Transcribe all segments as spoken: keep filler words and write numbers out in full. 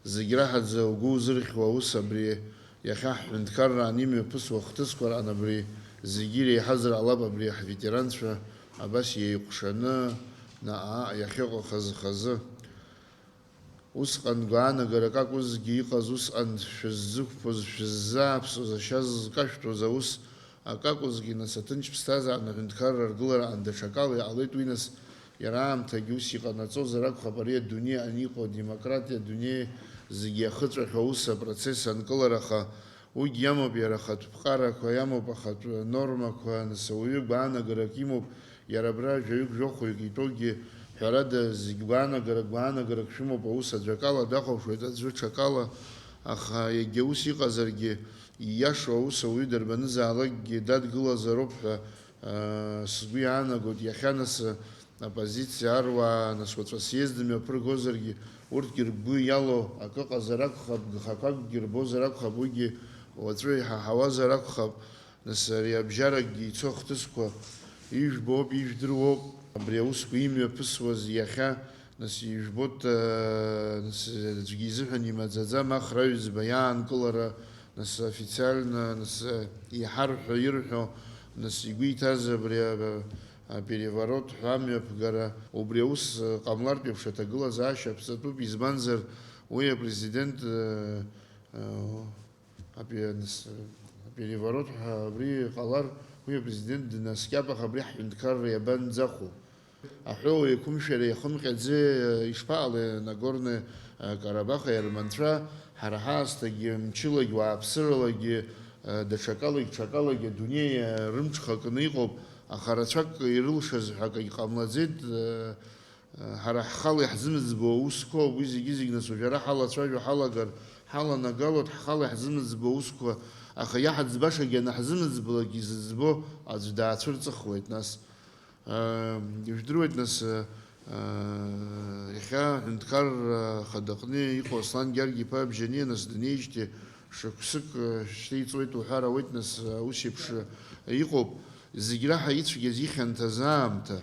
Зегь раҳаӡа угәы узырхьуа аус абри иахьа ҳҳәынҭқарраан имҩаԥысуа ахҭысқәа раан абри зегьы иреиҳазар ҟалап абри ҳветеранцәа абас еиҟәшаны наҟ-ааҟ иахьыҟоу хазы-хазы. Усҟан гәаанагарак акәызгьы иҟаз, усҟан шәыззықәԥоз, шәыззааԥсоз, ашьа зкашәҭәоз аус акакәызгьы, нас, аҭынч ԥсҭазаараан аҳәынҭқарра аргылараан даҽакала иҟалеит уи, нас, иара аамҭагьы ус иҟанаҵозар акәхап, ари адунеи аниҟоу, адемократиа адунеи зегьы иахыҵәахьоу аус апроцесс анкылараха, уигь иамоуп иара ахатә ԥҟарақәа, иамоуп ахатә нормақәа, нас, ауаҩы гәаанагарак имоуп, иара абра жәаҩык-жәохәҩык итәоугьы, ҳәарада, зегь гәаанагарак, гәаанагарак шәымоуп, аус аӡәакала дахәаԥшуеит, аӡәы ҽакала, аха егьа ус иҟазаргьы, ииашоу аус ауаҩы дарбанызаалакгьы дадгылазароуп ҳәа, аа, сгәы иаанагоит. Иахьа нас, а, оппозициа аруаа, нас, уаҵәы асъезд мҩаԥыргозаргьы, урҭгьы ргәы иалоу акы ыҟазар акәхап, гхақәакгьы рбозар акәхап, уигьы уаҵәы иҳаҳауазар акәхап. Нас ари абжьаракгьы ицо ахҭысқәа ижәбоуп, ижәдыруоуп. Абри аусқәа имҩаԥысуаз иахьа, нас, ижәбоит, э, нас, аӡәгьы изыҳәан имаӡаӡам Ахра Аҩӡба иаанкылара, нас, официально, нас, э, иҳарҳәо, ирҳәо, нас, игәы иҭаз абри, э, апереворот ҳәа амҩаԥгара, убри аус, э, ҟамлартә еиԥш аҭагылазаашьа аԥҵатәуп, избанзар, уи апрезидент, э, э, Апе-, нас, апереворот ҳәа абри ҟалар, уи апрезидент днаскьап, аха абри ҳҳәынҭқарра иабанӡахәо? Аҳәоу еиқәымшәара иахымҟьаӡеи, ишԥаҟалеи Нагорнои Карабахи арманцәа, ҳара ҳаасҭагьы, мчылагь, уааԥсыралагьы, даҽакалагь, ҽакалагь адунеи рымҽхакны иҟоуп, аха рацәак ирылшаз ҳәа акагь ҟамлаӡеит. Ҳара ҳхала иаҳзымӡбо аусқәоуп уи зегьы-зегь, нас, уажә ара ҳалацәажәо ҳалагар, ҳаланагалоит ҳхала иаҳзымӡбо аусқәа, аха иаҳӡбашагьы анаҳзымӡбалак изыӡбо аӡә даацәырҵыхуеит, нас. Ижәдыруеит, нас, иахьа аҳәынҭқарра хадаҟны иҟоу Аслан Гьаргь-иԥа Абжьаниа, нас, днеижьҭеи шықәсык шьҭеиҵуеит уҳәар ауеит, нас, ус еиԥш иҟоуп, зегь раҳа ицәгьаз ихьанҭаз аамҭа.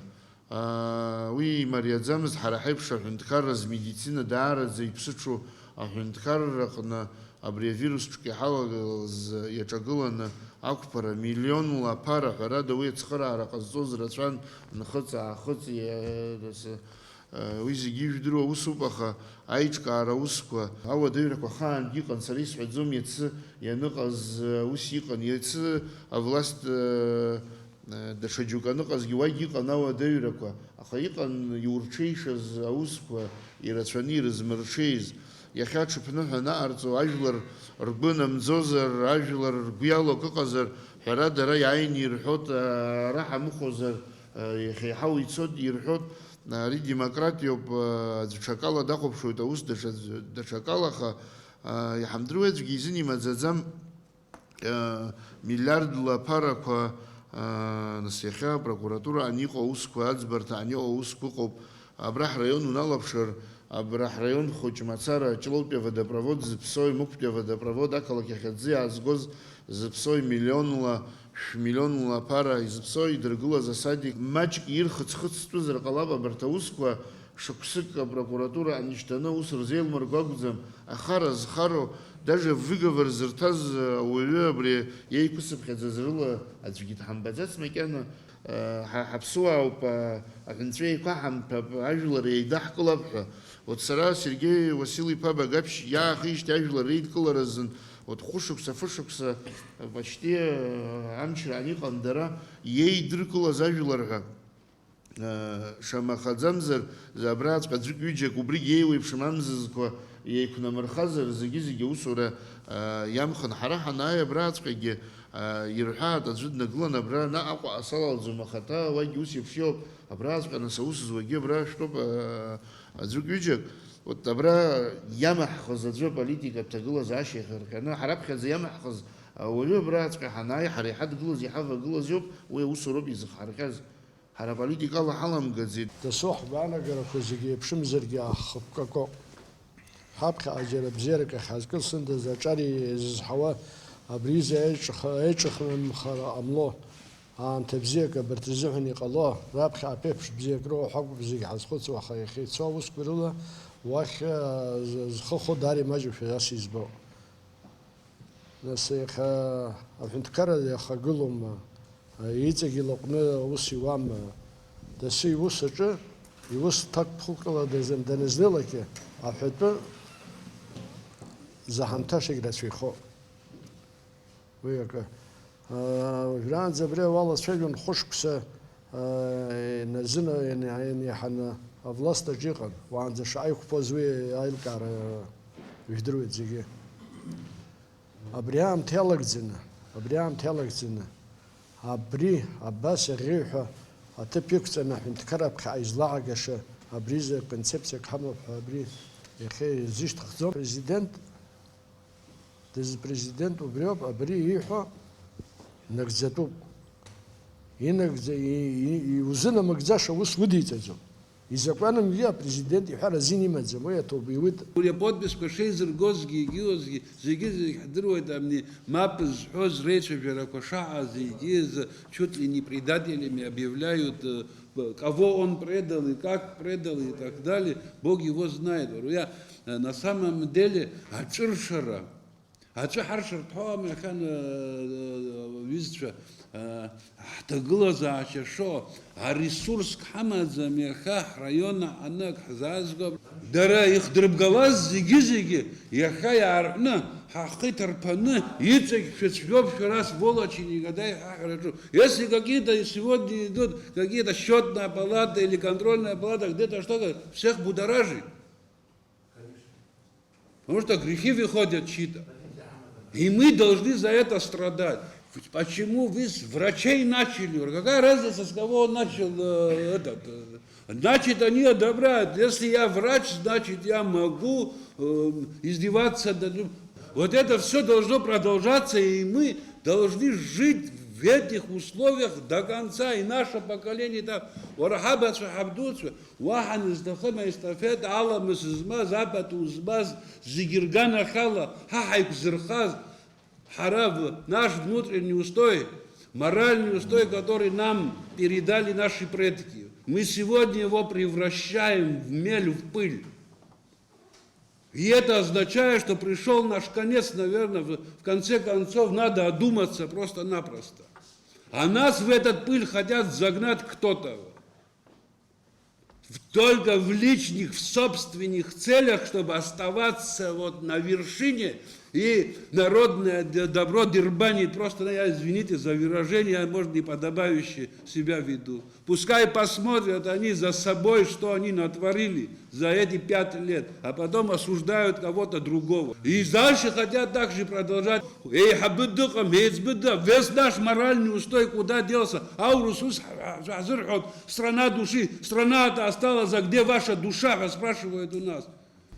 Аа, уи имариаӡамызт ҳара ҳаиԥш аҳәынҭқарра змедицина даараӡа иԥсыҽу аҳәынҭқарраҟны абри авирус ҿкы иҳалагылаз иаҿагыланы ақәԥара миллионла аԥара, ҳәарада, уи ацхыраара ҟазҵоз рацәан, нхыҵ-аахыҵ, иа-, дас-, уи зегьы ижәдыруа усуп, аха аиҿкаара аусқәа, ауадаҩрақәа ахаангьы иҟан, сара исҳәаӡом, иацы ианыҟаз ус иҟан, иацы авласт, даҽа џьоук аныҟазгьы уагь иҟан ауадаҩрақәа, аха иҟан иурҽеишаз аусқәа, ирацәаны ирызмырҽеиз. Иахьа аҽыԥныҳәа анаҟарҵо, ажәлар ргәы намӡозар, ажәлар ргәы иалоу акы ыҟазар, ҳәарада, ара иааины ирҳәоит, ара ҳамыхәозар, иахьа еиҳау ицоит, ирҳәоит, ари демократиоуп, аӡә ҽакала дахәаԥшуеит аус даҽа, даҽакала, аха иҳамдыруеи, аӡәгьы изын имаӡаӡам. Миллиардла аԥарақәа, нас, иахьа апрокуратураан иҟоу аусқәа, аӡбарҭаан иҟоу аусқәа ыҟоуп. Абра ҳраион уналаԥшыр, абра ҳраион хәыҷ мацара, Ҷлоутәи аводопровод зыԥсои, Мықәтәи аводопровод, ақалақь ахь аӡы иаазгоз зыԥсои, миллионла, шә-миллионла аԥара изыԥсои, идыргылаз асадик маҷк ирхыҵ-хыҵтәызар ҟалап абарҭ аусқәа, шықәсык апрокуратураан ишьҭаны аус рзеилмырго акәӡам, ахара зхароу, даже выговор зырҭаз ауаҩы абри иеиқәсыԥхьаӡаз рыла аӡәгьы дҳамбаӡац макьана, ҳа ҳаԥсуаауп, аҳәынҵәа еиқәаҳамҭәап, ажәлар еидаҳкылап ҳәа. Вот сара Сергеи Уасил-иԥа Багаԥшь иаахижьҭеи ажәлар реидкылара азын, вот хәышықәса, фышықәса, почти, амчраан иҟан дара иеидыркылаз ажәлар ҳәа. Шамахаӡамзар, абраҵәҟьа аӡәык-ҩыџьак убригь еиуеиԥшым амзызқәа еиқәнамырхазар, зегьы-зегьы аусура иамхын. Ҳара ҳанааи абраҵәҟьагьы ирҳәаат, аӡәы днагылан абра наҟ Аҟәаҟа салалӡом, ахаҭа уагь ус еиԥш иоуп, абраҵәҟьа нас аус зуагьы абра шәтәоуп, аӡәык-ҩыџьак. Вот абра иамаҳхыз аӡәы аполитикатә ҭагылазаашьа иахырҟьаны, ҳара аԥхьаӡа иамаҳхыз ауаҩы абраҵәҟьа ҳанааи, ҳара иҳадгылаз, иҳавагылаз иоуп уи аусуроуп изыхҳарҟьаз. Ҳара аполитикала ҳаламгаӡеит. Дасу ҳгәаанагарақәа зегьы еиԥшымзаргьы аахыккакоуп. Ҳаԥхьаҟа џьара бзиарак ахьҳазкылсындаз аҿар еизызҳауа абри изы еиҿых-, еиҿыхнымхара ҟамло, аамҭа бзиак абарҭ рзыҳәан иҟало, раԥхьа аԥеиԥш бзиак роуа ҳәа акәым зегь ҳазхәыцуа, аха иахьа ицо аусқәа рыла Уахь, а, з-, зхы хәы даара имаҷушәа ас избо. Нас иахьа аҳәынҭқарра иахагылоума, а, иҵегь илаҟәны аус иуама? Дасу иус аҿы, иус ҭакԥхықәрала дазын данызнылакгьы, аҳәатәы заҳамҭашагь рацәаҩхоуп. Уи акы. Аа, уажәраанӡа абри ауал ацәажәон хәышықәса, аа, иназына-, иан-, иан-, иаҳаны авласт аҿы иҟан, уаанӡа шаҟа иқәԥоз уи аилкаара жәдыруеит зегьы. Абри аамҭа иалагӡаны, абри аамҭа иалагӡаны, абри, абас иаӷеиҩ ҳәа аҭыԥ иқәҵаны аҳәынҭқарра ԥхьаҟа излаҳагаша абризы концепциак ҳамоуп ҳәа абри иахьа изышьҭыхӡом. Президент Дызпрезидент убриоуп, абри ииҳәо нагӡатәуп. Инагӡа-, и-, и-, иузынамыгӡаша ус удиҵаӡом. Изакәанымгьы апрезидент иҳәар азин имаӡам, уи аҭоуба иуит. Уи аподписқәа шеизыргозгьы, егьиуазгьы, зегьы-зегь ҳдыруеит, абни мап зҳәоз реицәажәарақәа шаҟаз, егьи чуть ли не предателями объявляют, э, кого он предал и как предал и так далее, Бог его знает. Уи, э, на самом деле, аҿыршара, Аҵәы ҳаршарҭәуам иахьа, ҩызцәа, ҳҭагылазаашьа шо, аресурск ҳамаӡам иахьа ҳраион аҟны ак ҳзаазгом. Дара ихдырбгалаз зегьы-зегьы иахьа иаарҳәны, ҳахы иҭарԥаны, иҵегь шәыцәгьоуп шәара, сволочи, негодяи ҳәа ҳҳәараҿы. Если какие-то сегодня идут, какие-то счётная палата или контрольная палата, где-то что-то, всех будоражит. Потому что грехи выходят чьи-то. И мы должны за это страдать. Почему вы с врачей начали? Говорю, какая разница, с кого он начал, э, этот, э, значит, они одобряют. Если я врач, значит, я могу, э, издеваться над ним. Вот это всё должно продолжаться, и мы должны жить в этих условиях до конца, и наше поколение там, уара ҳабацәа, ҳабдуцәа, Уаҳа назҭахым аестафета аламыс змаз, апату змаз, зегьы рганахьала ҳа ҳаиқәзырхаз, ҳара в-, наш внутренний устой, моральный устой, который нам передали наши предки. Мы сегодня его превращаем в мель, в пыль. И это означает, что пришёл наш конец, наверное, в, в конце концов, надо одуматься просто-напросто. А нас в этот пыль хотят загнать кто-то. В-, только в личных, в собственных целях, чтобы оставаться вот на вершине, и народное д-, добро дербанить. Просто, ну, я, извините за выражение, я, может, неподобающе себя веду. Пускай посмотрят они за собой, что они натворили за эти пять лет, а потом осуждают кого-то другого. И дальше хотят так же продолжать. Еиҳабы дыҟам, еиҵбы дыҟам. Весь наш моральный устой куда делся? Аурыс ус ҳ-, ҳ-, ҳзырҳәон, страна души, страна-то осталась, а где ваша душа, ҳәа спрашивают у нас.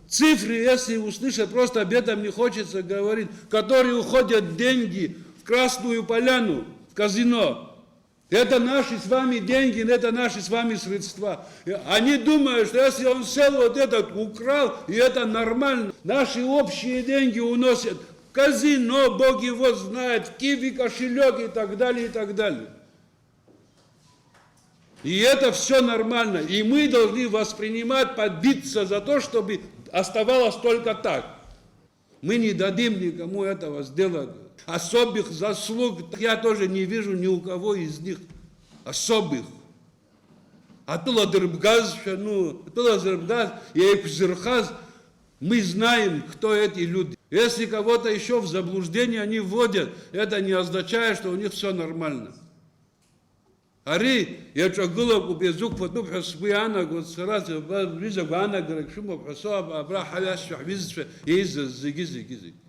Цифры, если услышать, просто об этом не хочется говорить, которые уходят деньги в Красную Поляну, в казино. Это наши с вами деньги, это наши с вами средства. Они думают, что если он сел вот этот, украл, и это нормально. Наши общие деньги уносят в казино, Бог его знает, в киви кошелёк и так далее, и так далее. И это всё нормально. И мы должны воспринимать, побиться за то, чтобы оставалось только так. Мы не дадим никому этого сделать. Особых заслуг я тоже не вижу ни у кого из них. Особых. Атәыла дырбгазшәа, ну, атәыла зырбгаз, еиқәзырхаз, мы знаем, кто эти люди. Если кого-то ещё в заблуждение они вводят, это не означает, что у них всё нормально. Ари иаҿагылақәоуп, иазықәԥатәуп ҳәа сгәы иаанагоит сара, ҩыза гәаанагарак шәымоуп ҳәа соуп, абра ҳаҩызцәа, ҳҩызцәа еизаз зегьы, зегьы, зегьы.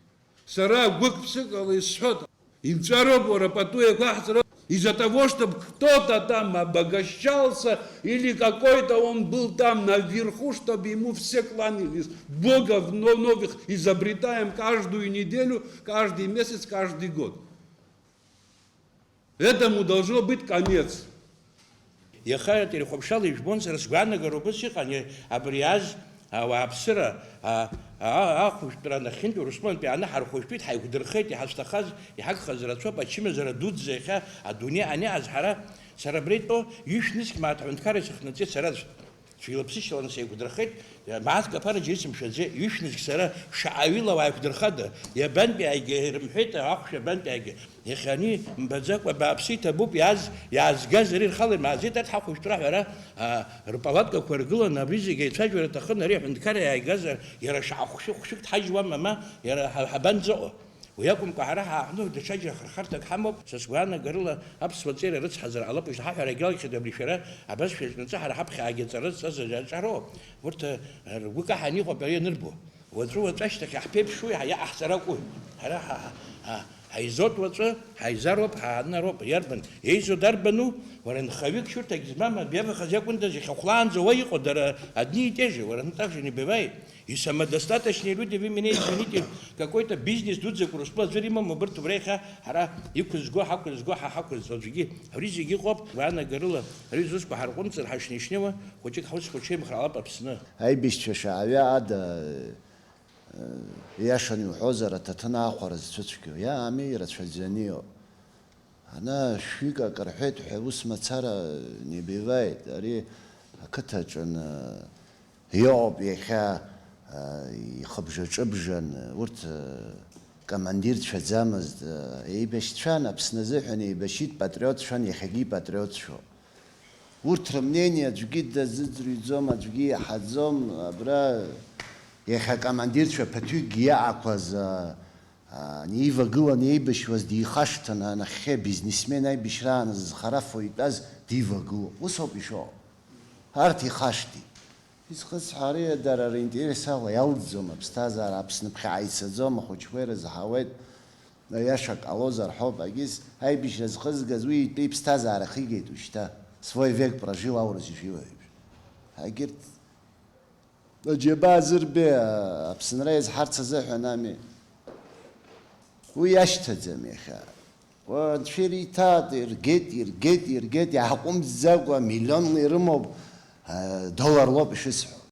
Сара гәык-ԥсыкала исҳәоит, инҵәароуп уара пату еиқәаҳҵароуп, из-за того, чтобы кто-то там обогащался или какой-то он был там наверху, чтобы ему все кланялись. Богов но-, новых изобретаем каждую неделю, каждый месяц, каждый год. Этому должно быть конец. Иаха ателехәаԥшрала ижәбон, сара сгәаанагароуп ус иҟан, абри аз ауааԥсыра, а, а, ахәышәтәра нахьынтәи Урыстәылантәи ааны ҳархәышәтәит, ҳаиқәдырхеит, иҳазҭахаз, иҳагхаз рацәоуп, ачымазара дуӡӡа иахьа адунеи аниааз ҳара, сара абра итәоу ҩышә нызқь мааҭ аҳәынҭқарра исыхнаҵеит сара аӡәк. Шәилаԥсышьаланы сеиқәдырхеит, мааҭк аԥара џьара исымшәаӡеит, ҩышәнызқь сара шаҟаҩыла уааиқәдырхада, иабантәи ааигеи рымҳәеит, ахәшә иабантәи ааигеи. Иахьа ани мбаӡакәа бааԥсы иҭабуп, иааз, иаазгаз ари рхала имааӡеит, арҭ ҳахәышәтәра ҳәа ара, а, рпалаткақәа ргыланы абри зегьы аицәажәара аҭахын, ари аҳәынҭқарра иааигазар, иара шаҟа хәшәы-, хәшәык дҳажьуама, ма иара ҳа-, ҳабанӡаҟоу? Уи акәымкәа, ҳара ҳааҳәны даҽаџьара хырхарҭак ҳамоуп, са сгәаанагарыла аԥсуа ҵеира рыцҳазар ҟалап, ишҳаҳәарагьы алхит абри шәара, абас шәаҿнаҵы ҳара ҳаԥхьа аагьаҵара зҵаз аҿароуп. Урҭ, э, ргәы каҳан иҟоуп ари анырбо. Уаҵәы-уаҵәы ашьҭахь иаҳԥеиԥшу, иаҳ-, иаҳцаракәу? Ҳара ҳа-, ҳа-, ҳа-, ҳаизоит уаҵәы, ҳаизароуп, ҳаанароуп. Иарбан? Еизо дарбану? Уара нхаҩык шьурҭагь змам, абиавахаз иакәындаз иахьа хәлаанӡа уа иҟоу дара одни и те же, уара, ну, так же не бывает. И самодостаточные люди, вы меня извините, какой-то бизнес дуӡӡак Урыстәыла аӡәыр имам, убырҭ убра иахьа ҳара иқәызго, ҳақәызго, ҳа ҳақәызҵо аӡәгьы. Абри зегьы ыҟоуп, гәаанагарыла ари зусқәа ҳарҟәымҵыр, ҳашнеи-шнеиуа, хәыҷык ҳус хәыҷеимхар ҟалап Аԥсны. Аибашьцәа шаҳаҩа ада, э, иашан иуҳәозар, аҭаҭын аахәара зцәыцәгьоу, иаами, ирацәаӡаны иоуп. Ана шәҩык акы рҳәеит ҳәа ус мацара не бывает. Ари ақыҭаҿы ан-, иҟоуп иахьа, а, ихыбжаҿыбжан, урҭ, а, командирцәаӡамызт, а, еибашьцәан, Аԥсны азыҳәан еибашьит, патриотцәан, иахьагьы ипатриотцәоуп. Урҭ рымнение аӡәгьы дазыӡырҩӡом, аӡәгьы иаҳаӡом, абра иахьа акомандирцәа ԥыҭҩыкгьы иаақәаз, а, а, неивагылан еибашьуаз дихашҭын, анахьхьи абизнесмен аибашьраан зхарафо итәаз дивагылоуп. Ус ауп ишыҟоу. Арҭ ихашҭит. Изхысҳәари, дара ринтерес ала иалҵӡом аԥсҭазаара, Аԥсны ԥхьаҟа ицаӡом, ахәыҷқәа ирызҳауеит, аиаша ҟалозар ҳәоуп, агьыс аибашьра зхызгаз уи итәы иԥсҭазаара ахигеит ушьҭа, свой век прожил аурыс ишиуеиԥш. Агьырҭ аџьабаа зырбеи, Аԥсынра иазҳарц азыҳәан ами. Уи иашьҭаӡам иахьа. Уа, анцәа ириҭааит, иргеит, иргеит, иргеит, иааҟәымҵӡакәа, миллионла ирымоуп, а, долларлоуп ишысҳәо.